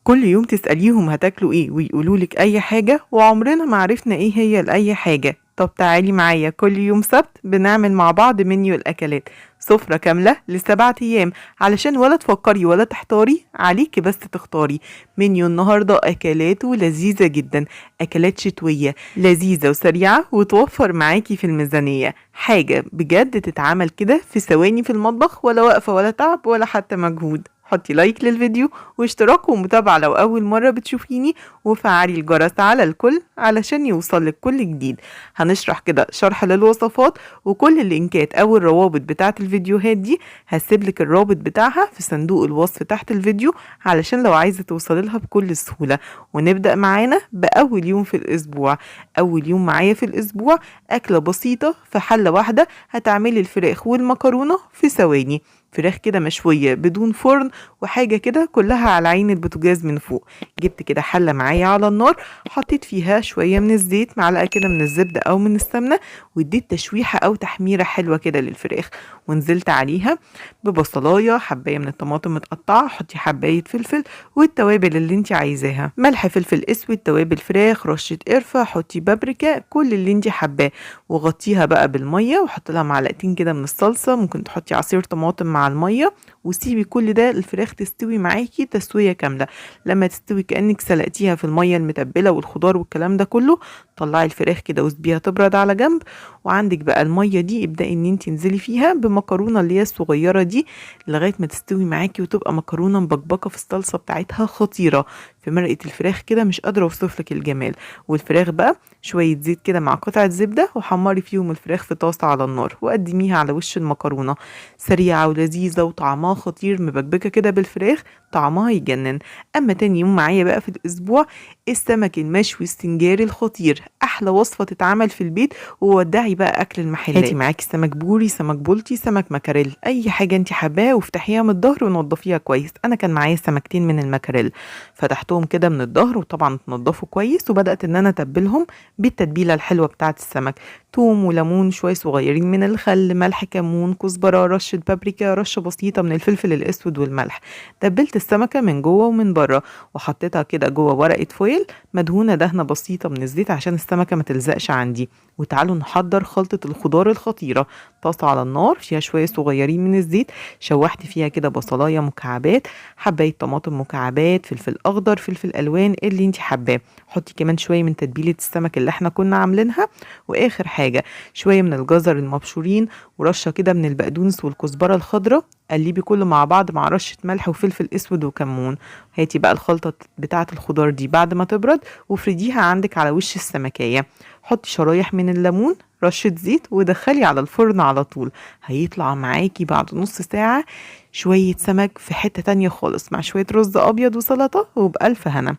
كل يوم تسأليهم هتاكلوا ايه ويقولوا لك اي حاجة، وعمرنا ما عرفنا ايه هي لأي حاجة. طب تعالي معايا كل يوم سبت بنعمل مع بعض منيو الأكلات، سفرة كاملة ل7 أيام، علشان ولا تفكري ولا تحتاري، عليكي بس تختاري. منيو النهاردة أكلاته لذيذة جدا، أكلات شتوية لذيذة وسريعة وتوفر معاكي في الميزانية، حاجة بجد تتعمل كده في ثواني في المطبخ، ولا واقفة ولا تعب ولا حتى مجهود. حطي like للفيديو واشتراك ومتابعة لو أول مرة بتشوفيني، وفعلي الجرس على الكل علشان يوصلك كل جديد. هنشرح كده شرح للوصفات وكل اللينكات أو الروابط بتاعة الفيديوهات دي، هسيبلك الرابط بتاعها في صندوق الوصف تحت الفيديو علشان لو عايزة توصلي لها بكل سهولة. ونبدأ معانا بأول يوم في الأسبوع. أول يوم معايا في الأسبوع أكلة بسيطة في حلة واحدة، هتعملي الفراخ والمكرونة في ثواني. فراخ كده مشوية بدون فرن وحاجة كده كلها على عين البوتاجاز من فوق. جبت كده حلة معايا على النار، حطيت فيها شوية من الزيت، معلقة كده من الزبدة أو من السمنة، واديت تشويحة أو تحميرة حلوة كده للفراخ، ونزلت عليها ببصلاية، حباية من الطماطم متقطعة، حطي حباية فلفل والتوابل اللي انت عايزاها، ملح فلفل اسود، توابل فراخ، رشة قرفة، حطي بابريكا، كل اللي انت حباه، وغطيها بقى بالمية وحط لها معلقتين كده من الصلصة، ممكن تحطي عصير طماطم مع المية، وسيبي كل ده الفراخ تستوي معاكي تسوية كاملة. لما تستوي كأنك سلقتيها في المية المتبلة والخضار والكلام ده كله، طلعي الفراخ كده وسيبيها تبرد على جنب. وعندك بقى المية دي ابدأي ان انت تنزلي فيها بمكرونة اللي هي الصغيرة دي لغاية ما تستوي معاكي وتبقى مكرونة مبكبكة في الصلصة بتاعتها خطيرة في مرقة الفراخ كده، مش قادرة اوصفلك الجمال. والفراخ بقى شوية زيت كده مع قطعة زبدة، وحمري فيهم الفراخ في طاسة على النار، وقدميها على وش المكرونة. سريعة ولذيذة وطعمها خطير، مبكبكة كده بالفراخ طعمها يجنن. أما تاني يوم معايا بقى في الأسبوع السمك المشوي السنجاري الخطير، أحلى وصفة تتعمل في البيت، وودعي بقى أكل المحلات. هاتي معاكي سمك بوري، سمك بلطي، سمك مكاريل، أي حاجة انت حباها، وافتحيها من الظهر ونضفيها كويس. أنا كان معايا سمكتين من المكاريل، فتحتهم كده من الظهر وطبعا اتنضفوا كويس، وبدأت إن أنا أتبلهم بالتتبيلة الحلوة بتاعة السمك، توم وليمون، شوية صغيرين من الخل، ملح، كمون، كزبرة، رشة بابريكا، رشة بسيطة من الفلفل الأسود والملح. تبلت السمكة من جوه ومن بره، وحطيتها كده جوه ورقة فويل مدهونة دهنة بسيطة من الزيت عشان السمكة ما تلزقش عندي. وتعالوا نحضر خلطة الخضار الخطيرة. طاسة على النار فيها شوية صغيرين من الزيت، شوحت فيها كده بصلاية مكعبات، حباية طماطم مكعبات، فلفل أخضر، فلفل ألوان اللي انت حباه، حطي كمان شوية من تتبيلة السمك اللي احنا كنا عاملينها، وآخر حاجة شوية من الجزر المبشورين ورشة كده من البقدونس والكزبرة الخضراء. قلبي كله مع بعض مع رشة ملح وفلفل اسود وكمون. هاتي بقى الخلطة بتاعة الخضار دي بعد ما تبرد وافرديها عندك على وش السمكية، حطي شرايح من الليمون، رشة زيت، ودخلي على الفرن على طول. هيطلع معاكي بعد نص ساعة شوية سمك في حتة تانية خالص، مع شوية رز أبيض وسلطة، وبألف هنا.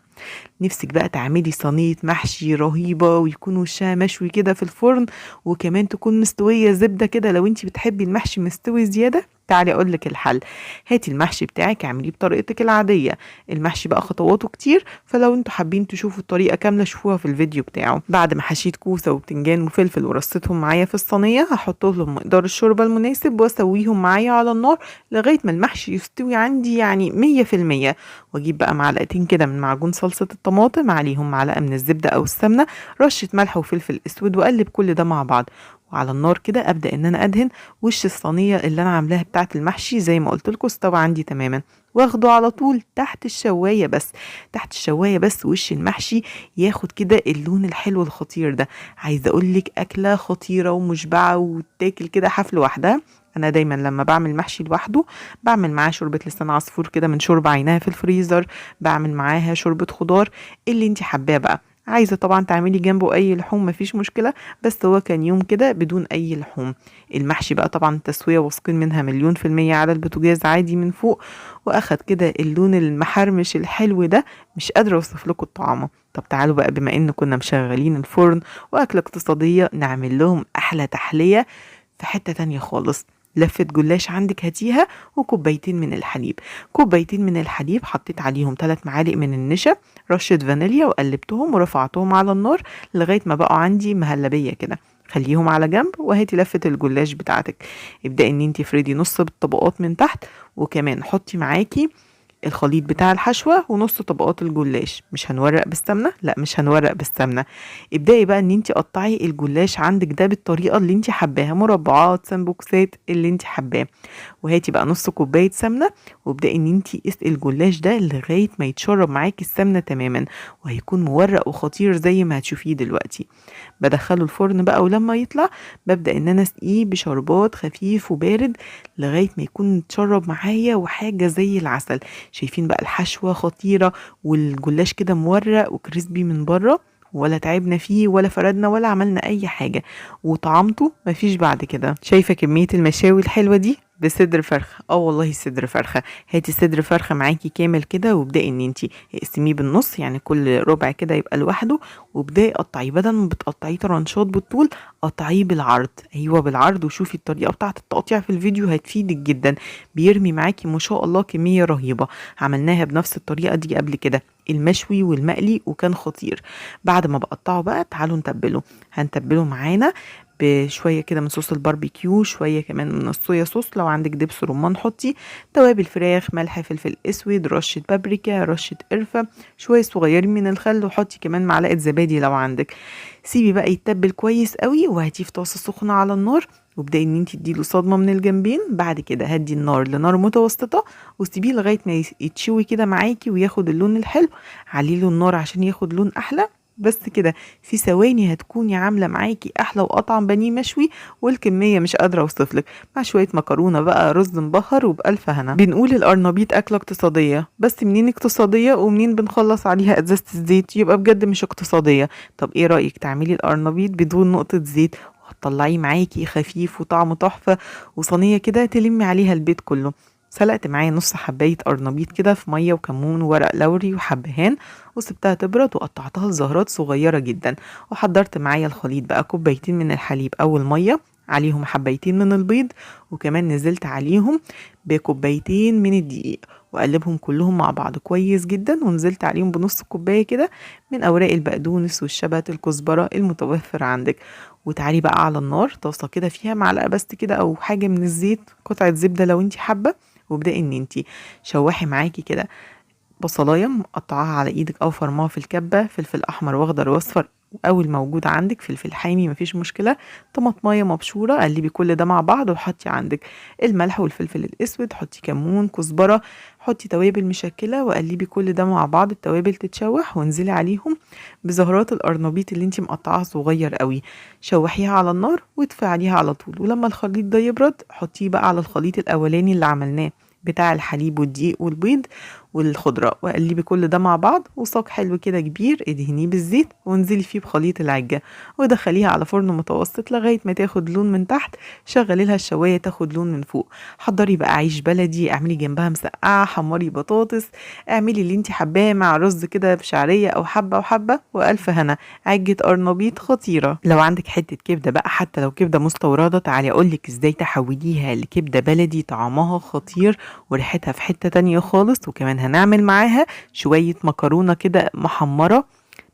نفسك بقى تعملي صينية محشي رهيبة ويكون وشها مشوي كده في الفرن، وكمان تكون مستوية زبدة كده لو انتي بتحبي المحشي مستوي زيادة، تعالي اقولك الحل. هاتي المحشي بتاعك اعمليه بطريقتك العادية. المحشي بقى خطواته كتير، فلو انتوا حابين تشوفوا الطريقة كاملة شوفوها في الفيديو بتاعه. بعد ما حشيت كوسة وبتنجان وفلفل ورصيتهم معايا في الصينية، هحط لهم مقدار الشوربة المناسب واسويهم معايا على النار لغاية ما المحشي يستوي عندي يعني 100%. واجيب بقى معلقتين كده من معجون صلصة الطماطم، عليهم معلقة من الزبدة او السمنة، رشة ملح وفلفل اسود، واقلب كل ده مع بعض. وعلى النار كده ابدا ان انا ادهن وش الصينية اللي انا عاملاها بتاعه المحشي زي ما قلت لكم استوى عندي تماما، واخده على طول تحت الشوايه بس، تحت الشوايه بس، وش المحشي ياخد كده اللون الحلو الخطير ده. عايزه اقول لك اكله خطيرة ومشبعه وتاكل كده حفل لوحدها. انا دايما لما بعمل محشي لوحده بعمل معاه شوربة لسان عصفور كده من شوربة عيناها في الفريزر، بعمل معاها شوربة خضار اللي انت حباه بقى. عايزه طبعا تعملي جنبه اي لحوم مفيش مشكلة، بس هو كان يوم كده بدون اي لحوم. المحشي بقى طبعا التسوية واثقين منها 1,000,000% على البوتاجاز عادي من فوق، واخد كده اللون المحرمش الحلو ده، مش قادرة اوصف لكم الطعامه. طب تعالوا بقى بما ان كنا مشغلين الفرن واكله اقتصادية، نعمل لهم احلى تحلية في حتة تانية خالص. لفة جلاش عندك هاتيها، وكوبايتين من الحليب. كوبايتين من الحليب حطيت عليهم 3 معالق من النشا، رشة فانيليا، وقلبتهم ورفعتهم على النار لغاية ما بقوا عندي مهلبية كده. خليهم على جنب، وهاتي لفة الجلاش بتاعتك. ابدأي ان انتي افردي نص بالطبقات من تحت، وكمان حطي معاكي الخليط بتاع الحشوة ونص طبقات الجلاش. مش هنورق بالسمنة، لا مش هنورق بالسمنة. ابدأي بقى ان انت قطعي الجلاش عندك ده بالطريقة اللي انت حباها، مربعات، سمبوكسات، اللي انت حباه. وهاتي بقى نص كوباية سمنة وابدأي ان انت اسقي الجلاش ده لغاية ما يتشرب معاكي السمنة تماما، وهيكون مورق وخطير زي ما هتشوفيه دلوقتي. بدخله الفرن بقى، ولما يطلع ببدأ ان انا اسقيه بشربات خفيف وبارد لغاية ما يكون اتشرب معايا وحاجة زي العسل. شايفين بقى الحشوة خطيرة والجلاش كده مورق وكريسبي من بره، ولا تعبنا فيه ولا فردنا ولا عملنا اي حاجة، وطعمته مفيش بعد كده. شايفة كمية المشاوي الحلوة دي بصدر فرخة؟ والله صدر فرخة. هاتي صدر فرخة معاكي كامل كده، وابدأي ان انتي اقسميه بالنص، يعني كل ربع كده يبقى لوحده، وابدأي قطعيه. بدل ما بتقطعيه ترانشات بالطول قطعية بالعرض، ايوه بالعرض. وشوفي الطريقة بتاعة التقطيع في الفيديو هتفيدك جدا، بيرمي معاكي ما شاء الله كمية رهيبة. عملناها بنفس الطريقة دي قبل كده، المشوي والمقلي، وكان خطير. بعد ما بقطعه بقى تعالوا نتبله. هنتبله معانا بشوية كده من صوص الباربيكيو، شوية كمان من الصويا صوص، لو عندك دبس رمان حطي، توابل فراخ، ملح، فلفل اسود، رشة بابريكا، رشة قرفة، شوية صغيرين من الخل، وحطي كمان معلقة زبادي لو عندك. سيبي بقى يتبل كويس قوي، وهاتيه في طاسة سخنة على النار، وابدأي ان انت تديله صدمة من الجنبين. بعد كده هدي النار لنار متوسطة وسيبيه لغاية ما يتشوي كده معاكي وياخد اللون الحلو. عليله النار عشان ياخد لون احلى. بس كده في ثواني هتكوني عاملة معاكي أحلى وأطعم بانيه مشوي، والكمية مش قادرة أوصفلك، مع شوية مكرونة بقى، رز مبهر، وبألف هنا. بنقول القرنبيط أكلة اقتصادية، بس منين اقتصادية ومنين بنخلص عليها أزازة الزيت؟ يبقى بجد مش اقتصادية. طب إيه رأيك تعملي القرنبيط بدون نقطة زيت، وهتطلعيه معاكي خفيف وطعمه تحفة، وصينية كده تلمي عليها البيت كله. سلقت معايا نص حباية قرنبيط كده في مية وكمون وورق لوري وحبهان، وسبتها تبرد، وقطعتها لزهرات صغيرة جدا. وحضرت معايا الخليط بقى، كوبايتين من الحليب أو المية، عليهم حبايتين من البيض، وكمان نزلت عليهم بكوبايتين من الدقيق، وقلبهم كلهم مع بعض كويس جدا. ونزلت عليهم بنص كوباية كده من أوراق البقدونس والشبت الكزبرة المتوفر عندك. وتعالي بقى على النار طاسة كده فيها معلقة بس كده أو حاجة من الزيت، قطعة زبدة لو انتي حابة، وابدأي ان انتي شوحي معاكي كده بصلايه مقطعاها على ايدك او فرماها في الكبه، فلفل احمر واخضر واصفر او الموجود عندك، فلفل حامي مفيش مشكلة، طماطمايه مبشوره، قلبي كل ده مع بعض، وحطي عندك الملح والفلفل الاسود، حطي كمون، كزبره، حطي توابل مشكلة، وقلبي كل ده مع بعض، التوابل تتشوح، وانزلي عليهم بزهرات القرنبيط اللي انتي مقطعاها صغير قوي، شوحيها على النار وادفعيها على طول. ولما الخليط ده يبرد حطيه بقى على الخليط الاولاني اللي عملناه بتاع الحليب والدقيق والبيض والخضرة، وقلبي كل ده مع بعض. وصاج حلو كده كبير ادهنيه بالزيت وانزلي فيه بخليط العجة، ودخليها على فرن متوسط لغاية ما تاخد لون من تحت، شغلي لها الشواية تاخد لون من فوق. حضري بقى عيش بلدي، اعملي جنبها مسقعة، حمري بطاطس، اعملي اللي انت حباه مع رز كده بشعرية او حبة وحبة، والف هنا. عجة قرنبيط خطيرة. لو عندك حتة كبدة بقى، حتى لو كبدة مستوردة، تعالي اقولك ازاي تحوليها لكبدة بلدي طعمها خطير وريحتها في حتة تانية خالص. وكمان هنعمل معاها شوية مكرونة كده محمرة،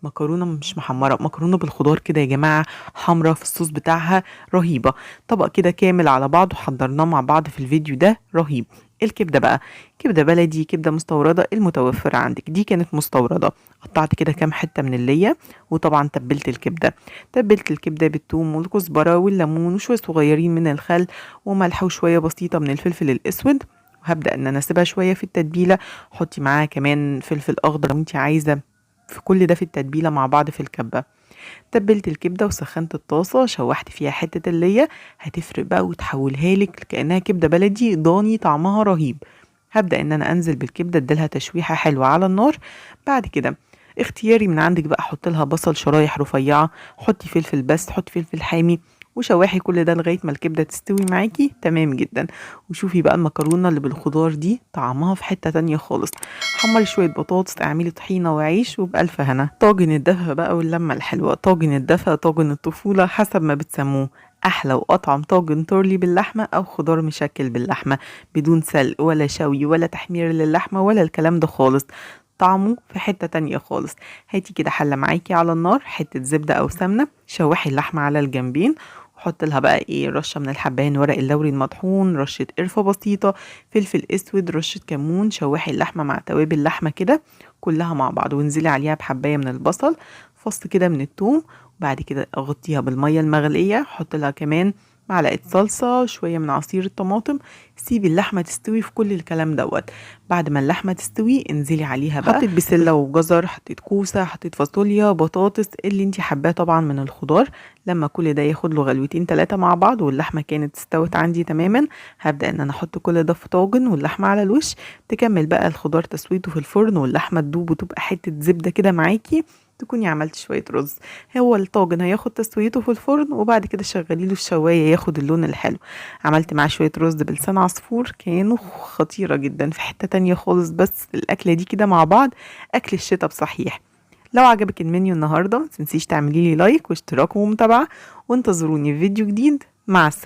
مكرونة مش محمرة، مكرونة بالخضار كده يا جماعة، حمرة في الصوص بتاعها رهيبة. طبق كده كامل على بعضه حضرناه مع بعض في الفيديو ده، رهيب. الكبدة بقى كبدة بلدي، كبدة مستوردة، المتوفرة عندك. دي كانت مستوردة، قطعت كده كام حتة من اللية، وطبعا تبلت الكبدة، تبلت الكبدة بالثوم والكزبرة والليمون وشوية صغيرين من الخل وملح وشوية بسيطة من الفلفل الأسود. وهبدأ ان انا اسيبها شوية في التتبيلة. حطي معاها كمان فلفل اخضر لو انت عايزة، في كل ده في التتبيلة مع بعض في الكبة. تبلت الكبدة وسخنت الطاسة، شوحت فيها حتة اللية، هتفرق بقى وتحولها لك كأنها كبدة بلدي ضاني، طعمها رهيب. هبدأ ان انا انزل بالكبدة، اديلها تشويحة حلوة على النار. بعد كده اختياري من عندك بقى، حط لها بصل شرايح رفيعة، حطي فلفل بس، حطي فلفل حامي، وشواحي كل ده لغاية ما الكبدة تستوي معاكي تمام جدا. وشوفي بقى المكرونة اللي بالخضار دي طعمها في حتة تانية خالص. حمري شوية بطاطس، اعملي طحينة وعيش، وبألف هنا. طاجن الدفا بقى واللمة الحلوة، طاجن الدفا، طاجن الطفولة، حسب ما بتسموه. أحلى وأطعم طاجن تورلي باللحمة أو خضار مشكل باللحمة، بدون سلق ولا شوي ولا تحمير للحمة ولا الكلام ده خالص، طعمه في حتة تانية خالص. هاتي كده حلة معاكي على النار، حتة زبدة أو سمنة، شوحي اللحمة على الجنبين، وحط لها بقى ايه رشه من الحبهان، ورق اللوري المطحون، رشه قرفه بسيطة، فلفل اسود، رشه كمون. شوحي اللحمة مع توابل اللحمة كده كلها مع بعض، وانزلي عليها بحبايه من البصل، فص كده من الثوم. وبعد كده اغطيها بالمية المغليه، حط لها كمان معلقه صلصه، شوية من عصير الطماطم. سيبي اللحمة تستوي في كل الكلام دوت. بعد ما اللحمة تستوي انزلي عليها بقى، حطيت بسلة وجزر، حطيت كوسة، حطيت فاصوليا، بطاطس، اللي انت حباه طبعا من الخضار. لما كل ده ياخد له غلوتين 3 مع بعض واللحمة كانت استوت عندي تماما، هبدا ان انا احط كل ده في طاجن واللحمة على الوش. تكمل بقى الخضار تسويته في الفرن واللحمة تدوب وتبقى حتة زبدة كده معاكي، تكوني عملت شوية رز. هو الطاجن هياخد تسويته في الفرن، وبعد كده شغلي له الشوايه ياخد اللون الحلو. عملت معاه شوية رز بلسان عصفور، كانوا خطيرة جدا، في حتة تانية خالص. بس الاكلة دي كده مع بعض اكل الشتاء بصحيح. لو عجبك المنيو النهارده ما تنسيش تعملي لي like واشتراك ومتابعة، وانتظروني في فيديو جديد. مع السلامة.